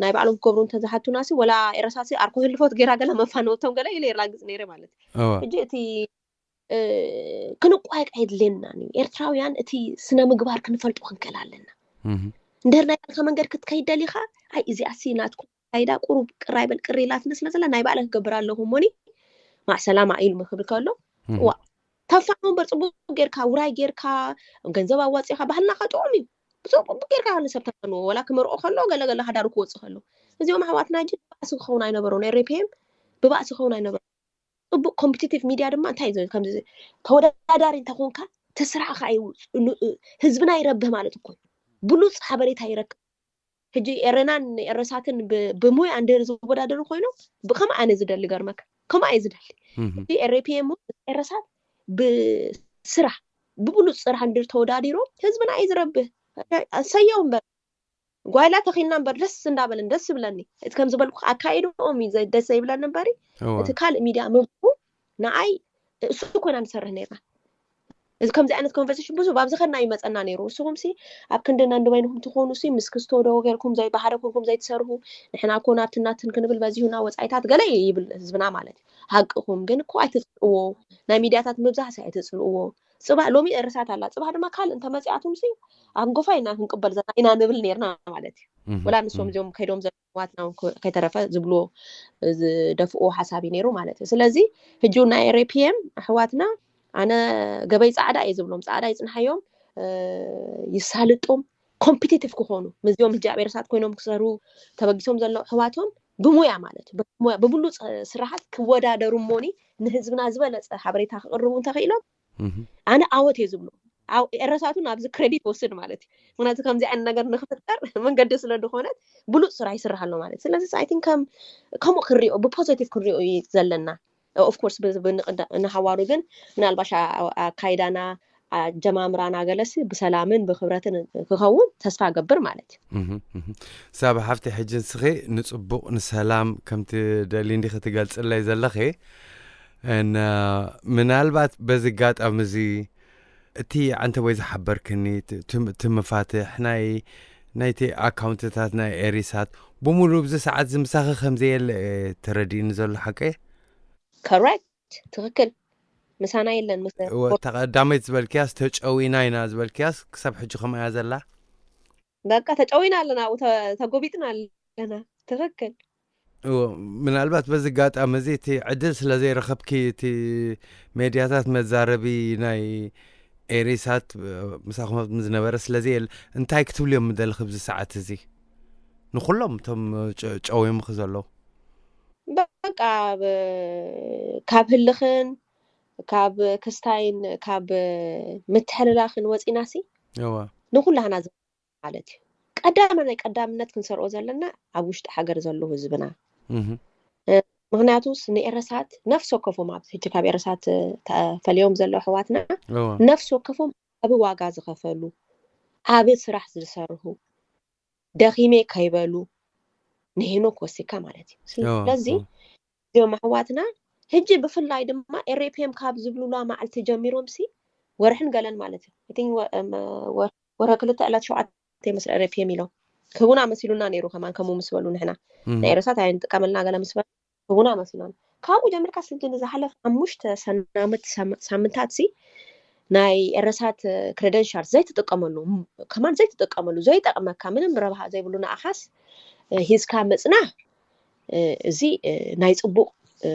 ናይ ባዕሎም ክገብሩ እንተዝሓቱና ሲ ወላ ኤረሳ ሲ ኣርኮ ህልፎት ገይራ ገለ መፋነወቶም ገለ ኢለ የላግፅ ነይረ ማለት እዩ። እወ። ሕጂ እቲ እ፣ ክንቋየቅ ኣየድልየናን እዩ። ኤርትራውያን እቲ ስነ ምግባር ክንፈልጦ ክንክእል ኣለና። እህ፣ እንድሕር ናይ ባዕልካ መንገዲ ክትከይድ ደሊኻ፣ ኣይ እዚኣ ሲ ናትኩም ካይዳ ቁሩብ ቅር ኣይበል ቅር ኢላትኒ ስለ ዘላ ናይ ባዕለ ክገብር ኣለኹ እሞኒ ማዕ ሰላማ ኢሉ ክብል ከሎ እህ፣ ዋ ተፋኖ እምበር ፅቡቅ ጌርካ ውራይ ጌርካ ገንዘብ ኣዋፂኻ ባህልና ከዓ ጥዑም እዩ። ብፅቡቅ ጌርካ ንሰብ ተፋንዎ ወላ ክመርቆ ከሎ ገለ ገለ ሃዳሩ ክወፅእ ከሎ እዚኦም ኣሕዋትና ጅ ባእሲ ክኸውን ኣይነበሮን። ኤርፒኤም ብባእሲ ክኸውን ኣይነበሮን። ፅቡቅ ኮምፒቲቲቭ ሚድያ ድማ እንታይ እዩ ከምዚ ተወዳዳሪ እንተኾንካ እቲ ስራሕኻ እዩ ኑ- ህዝብና ይረብህ ማለት እኮ እዩ። ብሉፅ ሓበሬታ ይረክብ። ሕጂ ኤረናን ኤረሳትን ብ- ብሙያ እንድህር ዝወዳደሩ ኮይኖም ብከምኡ ኣነ ዝደሊ ገርመካ ከምኡ ኣየ ዝደሊ። እህ፣ እዚ ኤርፒኤም እውን ኤረሳት ብስራሕ ብብሉፅ ስራሕ እንድር ተወዳዲሮም ህዝብና እዩ ዝረብህ። ኣሰየው እምበር ጓይላ ተኺልና እምበር ደስ እንዳበለን ደስ ይብለኒ። እቲ ከም ዝበልኩ ኣካይድኦም እዩ ዘ- ደስ ዘይብለኒ እምበሪ እወ። እቲ ካልእ ሚድያ ምግቡ ንዓይ እሱ ኮይና ንሰርሕ ነርና። እዚ ከምዚ ዓይነት ኮንቨርሴሽን ብዙ ኣብ ዝኸድና ይመፀና ነይሩ። ንስኹም ሲ ኣብ ክንዲ ነንበይንኹም ትኾኑ ሲ ምስ ክስቶ ዶ ጌርኩም ዘይባህረ ኮንኩም ዘይትሰርሁ ንሕና እኮ ናብትን ናትን ክንብል በዚሁና ወፃኢታት ገለ ይብል ህዝብና ማለት እዩ። ሃቅኹም ግን እኮ ኣይትፅልእዎ። ናይ ሚድያታት ምብዛሕ ሲ ኣይትፅልእዎ። ፅባሕ ሎሚ ኤረሳት ኣላ ፅባሕ ድማ ካልእ እንተመፂኣትም ሲ ኣንጎፋ ኢና ክንቅበል ዘለና ኢና ንብል ነርና ማለት እዩ። እህ፣ ወላ ንሶም እህ፣ እዚኦም ከይዶም ዘለዋትና እውን ከ- ከይተረፈ ዝብልዎ ዝደፍእዎ ሓሳብ እዩ ነይሩ ማለት እዩ። ስለዚ ህጂ እውን ናይ ኤርፒኤም ኣሕዋትና ኣነ ገበይ ፃዕዳ እየ ዝብሎም ፃዕዳ ይፅንሓዮም እ፣ ይሳልጦም ኮምፒቲቲቭ ክኾኑ ምስዚኦም ህጂ ኣብ ኤረሳት ኮይኖም ክሰርሁ ተበጊሶም ዘለዉ ኣሕዋቶም ብሙያ ማለት እዩ ብሙያ ብብሉፅ ስራሓት ክወዳደሩ እሞኒ ንህዝብና ዝበለፀ ሓበሬታ ክቅርቡ እንተኽኢሎም እህ፣ ኣነ ዓወት እየ ዝብሎ። ኣው- ኤረሳቱን ኣብዚ ክሬዲት ወስድ ማለት እዩ። ምክንያቱ ከምዚ ዓይነት ነገር ንክፍጠር መንገዲ ስለ ዝኾነት ብሉፅ ስራሕ ይስራሕ ኣሎ ማለት እዩ። ስለዚ I think ከም ከምኡ ክንሪኦ ብፖዘቲቭ ክንሪኦ እዩ ዘለና። ኦፍኮርስ ንሃዋሩ ግን ምናልባሽ ኣ- ኣካይዳና ኣጀማምራና ገለሲ ብሰላምን ብክብረትን ክኸውን ተስፋ ገብር ማለት እዩ። እህ፣ እህ። ሳባ ሓፍቲ ሕጂ ንስኺ ንፅቡቕ ንሰላም ከምቲ ደሊ እንዲኺ ትገልፅለይ ዘለኺ እና ምናልባት በዚ ኣጋጣሚ እዚ እቲ ዓንተ ወይ ዝሓበርክኒ ት- ትም- ትምፋትሕ ናይ ናይቲ ኣካውንትታት ናይ ኤሪሳት ብምሉእ ብዚ ሰዓት እዚ ምሳኺ ከም ዘየለ እየ ተረዲእኒ ዘሎ፣ ሓቀ? Correct፣ ትኽክል። ምሳና የለን። ምስ እወ፣ እታ ቀዳመይቲ ዝበልክያስ ተጨዊና ኢና ዝበልክያስ ክሳብ ሕጂ ከምኣ እያ ዘላ። በቃ ተጨዊና ኣለና፣ ኣብኡ ተ- ተጎቢጥና ኣለና። ትኽክል። እወ፣ ምናልባት በዚ ኣጋጣሚ እዚ እቲ ዕድል ስለ ዘይረኸብኪ እቲ ሜድያታት መዛረቢ ናይ ኤሪሳት እ፣ ምሳኹም ዝነበረ ስለ ዘየለ እንታይ ክትብልዮም ምደልኺ ብዚ ሰዓት እዚ ንኩሎም እቶም ጨ- ጨዊምኺ ዘለዉ? በቃ ብ- ካብ ህልኽን ካብ ክስታይን ካብ ምትሕልላኽን ወፂናሲ እወ ንኩላህና ዝ- ማለት እዩ። ቀዳመ ናይ ቀዳምነት ክንሰርኦ ዘለና ኣብ ውሽጢ ሃገር ዘለዉ ህዝብና። እህ ምክንያቱስ ንኤረሳት ነፍሲ ወከፎም፣ ኣብዚ ሕጂ ካብ ኤረሳት ተፈልዮም ዘለዉ ኣሕዋትና እወ ነፍሲ ወከፎም ዓቢ ዋጋ ዝኸፈሉ፣ ዓቢ ስራሕ ዝሰርሑ፣ ደኺሜ ከይበሉ ንሄኖክ ወሲካ ማለት እዩ። እወ ስለዚ እወ እዚኦም ኣሕዋትና ሕጂ ብፍላይ ድማ ኤር ፒ ኤም ካብ ዝብሉላ መዓልቲ ጀሚሮም ሲ ወርሕን ገለን ማለት እዩ። I think ወ- እም፣ ወር- ወርሒ ክልተ ዕለት ሸውዓተ ይመስል ኤር ፒ ኤም ኢሎም ክህቡና መሲሉና ነይሩ። ከማን ከምኡ ምስ በሉ ንሕና ናይ እህ ኤረሳት ኣይንጥቀመልና ገለ ምስ በሉ ክህቡና መሲሎም ካብኡ ጀሚርካ ስንጂ ንዝሓለፈ ሓሙሽተ ሰናምት ሰም- ሳምንታት ሲ ናይ ኤረሳት ክሬደንሻል ዘይትጥቀመሉ ም- ከማን ዘይትጥቀመሉ ዘይጠቅመካ ምንም ረብሃ ዘይብሉ ንኣኻስ እ፣ ሂዝካ ምጽናሕ እ፣ እዚ እ፣ ናይ ጽቡቅ እ፣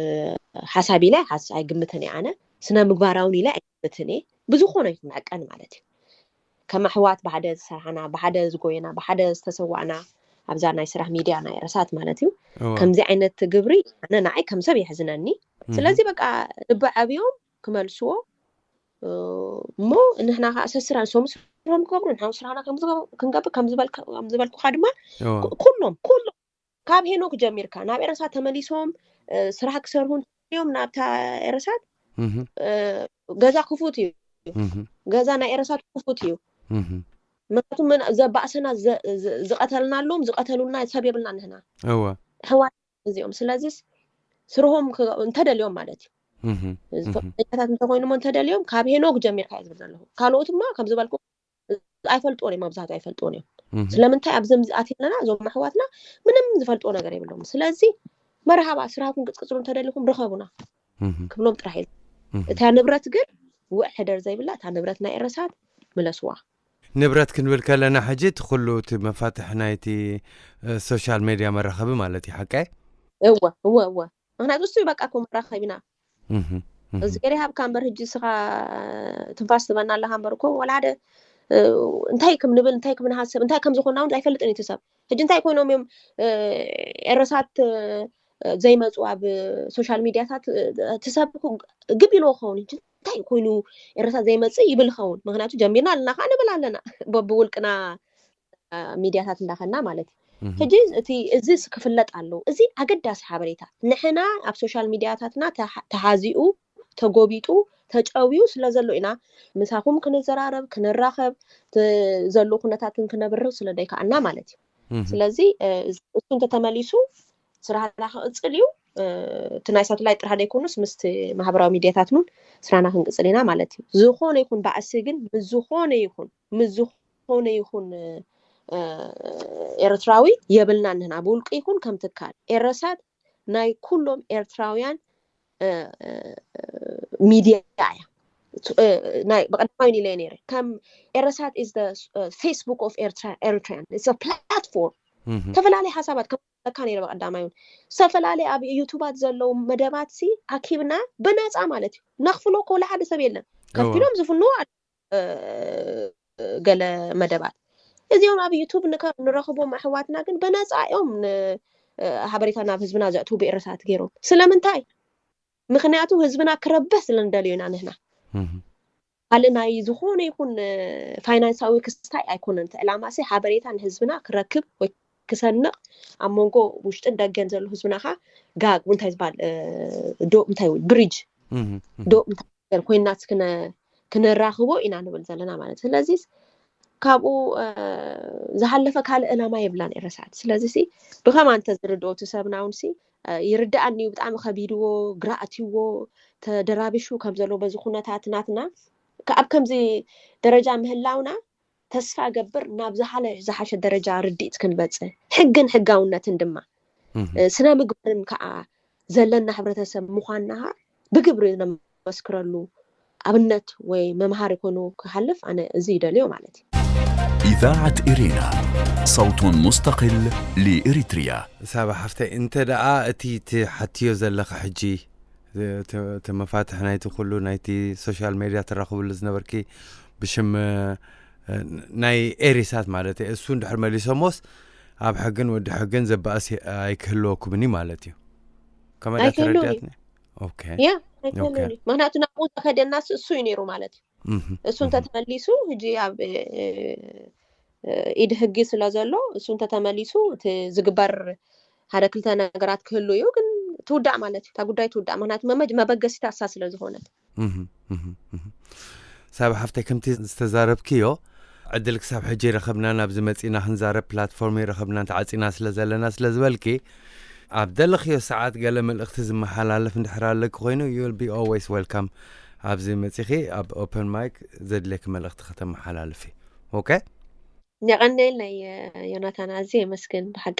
ሓሳብ ኢለ ሓስ- ኣይግምትን እየ ኣነ። ስነ ምግባራውን ኢለ ኣይግምትን እየ። ብዝኾነ ይኹን መዕቀኒ ማለት እዩ። ከም ኣሕዋት ብሓደ ዝሰርሓና፣ ብሓደ ዝጎየና፣ ብሓደ ዝተሰዋዕና ኣብዛ ናይ ስራሕ ሚድያ ናይ ኤረሳት ማለት እዩ። እወ ከምዚ ዓይነት ግብሪ ኣነ ንዓይ ከም ሰብ የሕዝነኒ። እህ ስለዚ በቃ ልቢ ዓብዮም ክመልስዎ እ፣ እሞ ንሕና ከዓ ሰስራ ንሶም ስርሖም ክገብሩ ንሕና ስራሕና ከም ዝገብ- ክንገብር ከም ዝበልካ- ከም ዝበልኩካ ድማ እወ ኩ- ኩሎም ኩሎም ካብ ሄኖክ ጀሚርካ ናብ ኤረሳት ተመሊሶም እ፣ ስራሕ ክሰርሁ እንተልዮም ናብታ ኤረሳት እህ እ፣ ገዛ ክፉት እዩ። እህ ገዛ ናይ ኤረሳት ክፉት እዩ። እህ ምክንያቱ ምን- ዘባእሰና ዘ- ዘ- ዝቀተልና ኣለዎም ዝቀተሉልና ሰብ የብልና ንሕና እወ ኣሕዋት እዚኦም። ስለዚስ ስርሆም ክገ- እንተደልዮም ማለት እዩ እህ እዚ እህ ፈቃደኛታት እንተኮይኑሞ እንተደልዮም ካብ ሄኖክ ጀሚርካ እየ ዝብል ዘለኹ። ካልኦትማ ከም ዝበልኩ ኣይፈልጥዎን እዮም፣ መብዛሕትኡ ኣይፈልጥዎን እዮም። እህ ስለምንታይ ኣብዚ ምዝኣት ኣለና እዞም ኣሕዋትና ምንም ዝፈልጥዎ ነገር የብሎም። ስለዚ መርሃባ ስራሕኩም ክትቅፅሉ እንተደሊኹም ርኸቡና እህ ክብሎም ጥራሕ እዩ። እህ እታ ንብረት ግን ውዕ ሕደር ዘይብላ እታ ንብረት ናይ ኤረሳት ምለስዋ። ንብረት ክንብል ከለና ሕጂ እቲ ኩሉ እቲ መፋትሕ ናይቲ እ፣ ሶሻል ሜድያ መራኸቢ ማለት እዩ፣ ሓቀ? እወ እወ እወ ምክንያቱ እሱ በቃ እኮ መራኸቢና እህ እህ እዝገር ይሃብካ እምበር ሕጂ እስኻ ትንፋስ ትበና ኣለኻ እምበር እኮ ዋላ ሓደ እ፣ እንታይ ከም ንብል እንታይ ከም ንሃስብ እንታይ ከም ዝኾና እውን ኣይፈልጥን እዩ እቲ ሰብ። ሕጂ እንታይ ኮይኖም እዮም እ፣ ኤረሳት እ፣ ዘይመፁ ኣብ ሶሻል ሚድያታት እ፣ እቲ ሰብ እኮ ግብ ኢልዎ ክኸውን ሕጂ እንታይ ኮይኑ ኤረሳት ዘይመፅእ ይብል ኸውን። ምክንያቱ ጀሚርና ኣለና ከዓ ንብል ኣለና በብውልቅና እ፣ ሚድያታት እንዳኸና ማለት እዩ። እህ ሕጂ እቲ እዚ ክፍለጥ ኣለዎ። እዚ ኣገዳሲ ሓበሬታ ንሕና ኣብ ሶሻል ሚድያታትና ተሓ- ተሓዚኡ ተጎቢጡ ተጨውዩ ስለ ዘሎ ኢና ምሳኹም ክንዘራረብ ክንራኸብ ት- ዘለዉ ኩነታትን ክነብርህ ስለ ዘይከኣልና ማለት እዩ። እህ ስለዚ እ፣ እዚ- እሱ እንተተመሊሱ ስራሕና ክቕፅል እዩ። እ፣ እቲ ናይ ሳተላይት ጥራሕ ዘይኮኑስ ምስቲ ማህበራዊ ሚድያታት እውን ስራሕና ክንቅፅል ኢና ማለት እዩ። ዝኾነ ይኹን ባእሲ ግን ምስ ዝኾነ ይኹን ምስ ዝኾነ ይኹን እ፣ ኤርትራዊ የብልና ንህና ብውልቂ ይኹን ከም ትካል ኤረሳት ናይ ኩሎም ኤርትራውያን እ፣ እ፣ ሚድያ እያ። እ፣ ናይ ብቀዳማይ ኢለ ነይረ ከም ኤረሳት is the እ፣ Facebook of Eritrea Eritrean it's a platform እህ ዝተፈላለየ ሓሳባት ከም ለካ ነይረ ብቀዳማይ እውን ዝተፈላለየ ኣብ ዩቱባት ዘለዉ መደባት ሲ ኣኪብና ብነፃ ማለት እዩ ነኽፍሎ እኮ ወላ ሓደ ሰብ የለን። እወ ከፊሎም ዝፍንዎ ኣለ እ፣ ገለ መደባት እዚኦም ኣብ ዩቱብ ንከ- ንረኽቦም ኣሕዋትና ግን ብነፃ እዮም ን- እ፣ ሓበሬታ ናብ ህዝብና ዘእትዉ ብኤረሳት ገይሮም። ስለምንታይ? ምክንያቱ ህዝብና ክረብሕ ስለ ንደልዮ ኢና ንህና። እህ ካልእ ናይ ዝኾነ ይኹን እ፣ ፋይናንሳዊ ክስታይ ኣይኮነን እቲ ዕላማ ሲ ሓበሬታ ንህዝብና ክረክብ ወይ ክሰንቕ ኣብ መንጎ ውሽጥን ደገን ዘሎ ህዝብና ካ ጋግ እንታይ ዝበሃል እ፣ ዶ እንታይ ብሪጅ እህ እህ ዶ እንታይ ነገር ኮይናስ ክነ- ክነራኽቦ ኢና ንብል ዘለና ማለት። ስለዚ ካብኡ እ፣ ዝሓለፈ ካልእ ዕላማ የብላን ኤረሳት። ስለዚ ሲ ብኸማ እንተ ዝርድኦ እቲ ሰብና እውን ሲ እ፣ ይርድኣኒ እዩ ብጣዕሚ ከቢድዎ ግራ ኣትይዎ ተደራቢሹ ከም ዘሎ በዚ ኩነታት ናትና ከ-፣ ኣብ ከምዚ ደረጃ ምህላውና ተስፋ እገብር ናብ ዝሓለ-፣ ዝሓሸ ደረጃ ርድኢት ክንበጽሕ፣ ሕግን ሕጋውነትን ድማ፣ እህ። እ፣ ስነ ምግባርን ከዓ ዘለና ሕብረተሰብ ምዃንና ብግብሪ ነመስክረሉ ኣብነት ወይ መምሃሪ ኮይኑ ክሓልፍ ኣነ እዚ ይደልዮ ማለት እዩ። إذاعة إرينا، صوت مستقل لإريتريا. ሳባ ሓፍተይ፣ እንተ ደኣ እቲ ትሓትዮ ዘለኻ ሕጂ፣ ተ-፣ ተመፋትሕ ናይቲ ኩሉ ናይቲ ሶሻል ሜድያ ትራኸብሉ ዝነበርኪ ብሽም፣ እ፣ ናይ ኤሪሳት ማለት እዩ። እሱ እንድሕር መሊሶሞስ ኣብ ሕግን ወዲ ሕግን ዘባእስ ኣይክህልወኩምን እዩ ማለት እዩ። ከመይ ደኣ ኣይክህልውን እዩ። ተረዲኣትኒ? ኦኬ። ያ፣ ኦኬ። ኣይክህልውን እዩ። ምኽንያቱ ናብኡ ዘኸደና እሱ እዩ ነይሩ ማለት እዩ። እህ፣ እሱ እህ። እንተተመሊሱ፣ ሕጂ ኣብ፣ እ፣ እ፣ ኢድ ሕጊ ስለ ዘሎ፣ እሱ እንተተመሊሱ፣ እቲ ዝግበር ሓደ ክልተ ነገራት ክህሉ እዩ፣ ግን ትውዳእ ማለት እዩ። እታ ጉዳይ ትውዳእ። ምኽንያቱ መመጅ-፣ መበገሲታ እሳ ስለ ዝኾነት። እህ፣ እህ፣ እህ። ሳባ ሓፍተይ፣ ከምቲ ዝተዛረብክዮ፣ ዕድል ክሳብ ሕጂ ይረኸብና፣ ናብዚ መጺና ክንዛረብ ፕላትፎርም ይረኸብና፣ ተዓጺና ስለ ዘለና ስለ ዝበልኪ፣ ኣብ ደለኽዮ ሰዓት ገለ መልእኽቲ ዝመሓላለፍ እንድሕር ኣለኪ ኮይኑ፣ you will be always welcome። ኣብዚ መጺኺ ኣብ ኦፐን ማይክ ዘድልየኪ መልእኽቲ ከተመሓላልፊ። ኦኬ? የቐንየለይ፣ ዮናታን፣ ኣዝየ የመስግን ብሓቂ።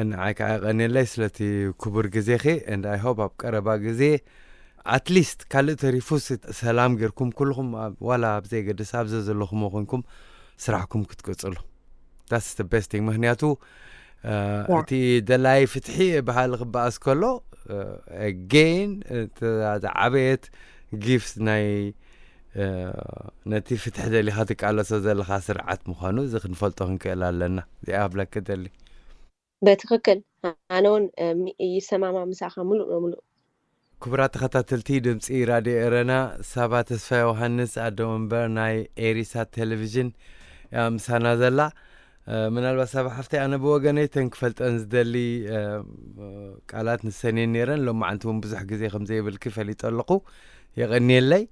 ንዓይ ከዓ የቐንየለይ ስለቲ ክቡር ግዜኺ። And I hope ኣብ ቀረባ ግዜ፣ ኣትሊስት ካልእ ተሪፉስ፣ ሰላም ጌርኩም ኩልኹም ኣብ፣ ዋላ ኣብ ዘይገድስ ኣብ ዘዘለኹሞ ኮንኩም ስራሕኩም ክትቅጽሉ። That's the best thing። ምኽንያቱ፣ እ፣ ያ። እቲ ደላይ ፍትሒ በሃሊ ክበኣስ ከሎ፣ እ፣ again፣ እቲ ዝዓበየት ጊፍት ናይ፣ እ፣ ነቲ ፍትሒ ደሊኻ ትቃለሶ ዘለኻ ስርዓት ምዃኑ እዚ ክንፈልጦ ክንክእል ኣለና። እዚኣ ኣብለኪ ደሊ። በትኽክል። ኣነ እውን፣ እ፣ ሚ-፣ ይሰማማ ምሳኻ ሙሉእ በሙሉእ። ክቡራት ተኸታተልቲ ድምፂ ራድዮ ኤረና፣ ሳባ ተስፋ ዮሃንስ፣ ኣደ ወንበር ናይ ኤሪሳት ቴሌቪዥን እያ ምሳና ዘላ። እ፣ ምናልባት ሳባ ሓፍተይ፣ ኣነ ብወገነይ ተን ክፈልጠን ዝደሊ፣ እ፣ ቃላት ንሰንየን ነይረን። ሎማዓንቲ እውን ብዙሕ ግዜ ከም ዘይብልኪ ፈሊጠ ኣለኹ። የቐንየለይ።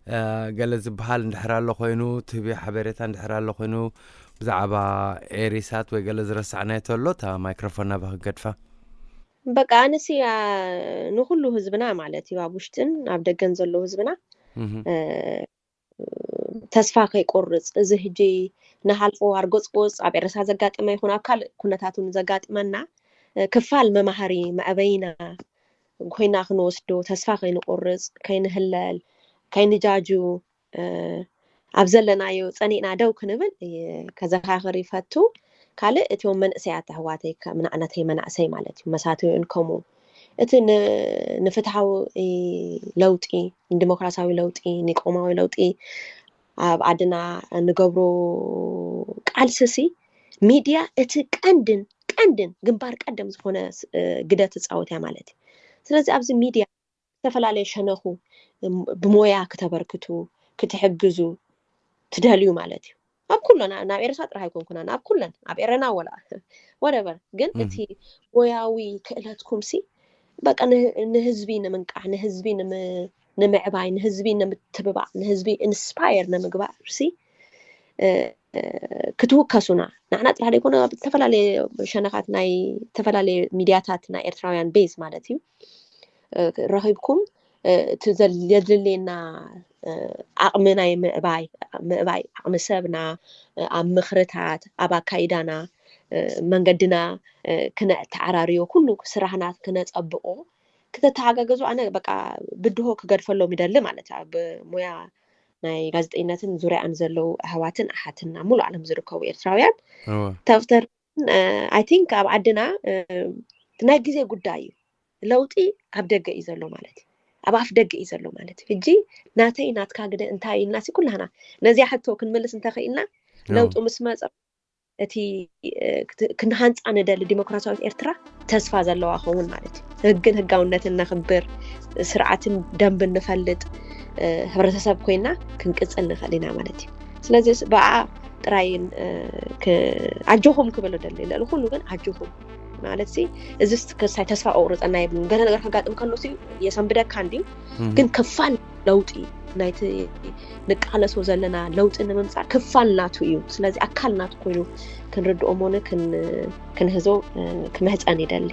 እ፣ ገለ ዝበሃል እንድሕር ኣሎ ኮይኑ፣ ትህብዮ ሓበሬታ እንድሕር ኣሎ ኮይኑ፣ ብዛዕባ ኤሪሳት ወይ ገለ ዝረሳዕናዮ ተሎ፣ እታ ማይክሮፎን ናባኺ ገድፋ። በቃ፣ ኣነሲ፣ ኣ፣ ንኹሉ ህዝብና ማለት እዩ፣ ኣብ ውሽጥን ኣብ ደገን ዘሎ ህዝብና፣ እህ። እ፣ ተስፋ ከይቆርጽ፣ እዚ ሕጂ ንሓልፎ ኣርጎጽጎጽ ኣብ ኤርትራ ዘጋጠመ ይኹን ኣብ ካልእ ኩነታት እውን ዘጋጥመና፣ እ፣ ክፋል መማሃሪ መዕበይና ኮይና ክንወስዶ፣ ተስፋ ከይንቆርጽ፣ ከይንህለል፣ ከይንጃጁ፣ እ፣ ኣብ ዘለናዮ ጸኒዕና ደው ክንብል፣ እ፣ ከዘኻኽር ይፈቱ። ካልእ እቶም መንእሰያት ኣሕዋተይ፣ ከም ንኣነተይ መናእሰይ ማለት እዩ፣ መሳትኡን ከምኡ፣ እቲ ን-፣ ንፍትሓዊ ለውጢ፣ ንዲሞክራሲያዊ ለውጢ፣ ንቆማዊ ለውጢ ኣብ ዓድና ንገብሮ ቃልስሲ፣ ሚድያ እቲ ቀንድን፣ ቀንድን ግንባር ቀደም ዝኾነ ስ-፣ ግደ ትጻወት እያ ማለት እዩ። ስለዚ ኣብዚ ሚድያ ዝተፈላለየ ሸነኹ፣ እም፣ ብሞያ ክተበርክቱ፣ ክትሕግዙ ትደልዩ ማለት እዩ። ኣብ ኩለን፣ ናብ ኤርትራ ጥራሕ ኣይኮንኩናን፣ ኣብ ኩለን፣ ኣብ ኤረና ወላ whatever፣ ግን እህ። እቲ ሞያዊ ክእለትኩምሲ፣ በቃ፣ ን-፣ ንህዝቢ ንምንቃሕ፣ ንህዝቢ ንም-፣ ንምዕባይ፣ ንህዝቢ ንምትብባዕ፣ ንህዝቢ ኢንስፓየር ንምግባርሲ፣ እ፣ እ፣ ክትውከሱና፣ ንዓና ጥራሕ ዘይኮነ፣ ኣብ ዝተፈላለየ ሸነኻት ናይ ዝተፈላለየ ሚድያታት ናይ ኤርትራውያን ቤዝ ማለት እዩ። እ፣ ረኺብኩም፣ እ፣ እቲ ዘል-፣ ዘድልየና፣ እ፣ ዓቕሚ ናይ ምዕባይ፣ ምዕባይ ዓቕሚ ሰብና፣ እ፣ ኣብ ምኽርታት፣ ኣብ ኣካይዳና፣ እ፣ መንገድና፣ እ፣ ክነተዓራርዮ፣ ኩሉ ስራሕና ክነጸብቆ፣ ክተተሓጋገዙ ኣነ በቃ ብድሆ ክገድፈሎም ይደሊ ማለት እዩ። ኣብ ሞያ ናይ ጋዜጠኝነትን ዙርያኣን ዘለዉ ኣሕዋትን ኣሓትንና ሙሉእ ዓለም ዝርከቡ ኤርትራውያን እወ። ተፍተር፣ እ፣ I think ኣብ ዓድና፣ እ፣ ናይ ግዜ ጉዳይ እዩ። ለውጢ ኣብ ደገ እዩ ዘሎ ማለት እዩ። ኣብ ኣፍ ደገ እዩ ዘሎ ማለት እዩ። ሕጂ ናተይ ናትካ ግደ እንታይ ኢልናሲ ኩላህና ነዚኣ ሕቶ ክንምልስ እንተኽኢልና እወ። ለውጢ ምስ መጸ እቲ፣ እ፣ ክት-፣ ክንሃንጻ ንደሊ ዲሞክራሲያዊት ኤርትራ ተስፋ ዘለዋ ኸውን ማለት እዩ። ህግን ህጋውነትን ነኽብር፣ ስርዓትን ደንብን ንፈልጥ፣ እ፣ ሕብረተሰብ ኮይና ክንቅጽል ንኽእል ኢና ማለት እዩ። ስለዚ ስ-፣ ብኣ ጥራይ፣ እ፣ ክ-፣ ኣጆኹም ክብል እደሊ። ልዕሊ ኩሉ ግን ኣጆኹም ማለት ሲ፣ እዚ ስ-፣ ክሳይ ተስፋ ኣቑርጸና የብሉን። ገለ ነገር ከጋጥም ከሎ ሲ የሰንብደካ እንድዩ፣ እህ። ግን ክፋል ለውጢ ናይቲ ንቃለሶ ዘለና ለውጢ ንምምጻእ ክፋል ናቱ እዩ። ስለዚ ኣካል ናቱ ኮይኑ ክንርድኦም ሆነ ክን-፣ ክንህዞ፣ እ፣ ክምሕጸን ይደሊ።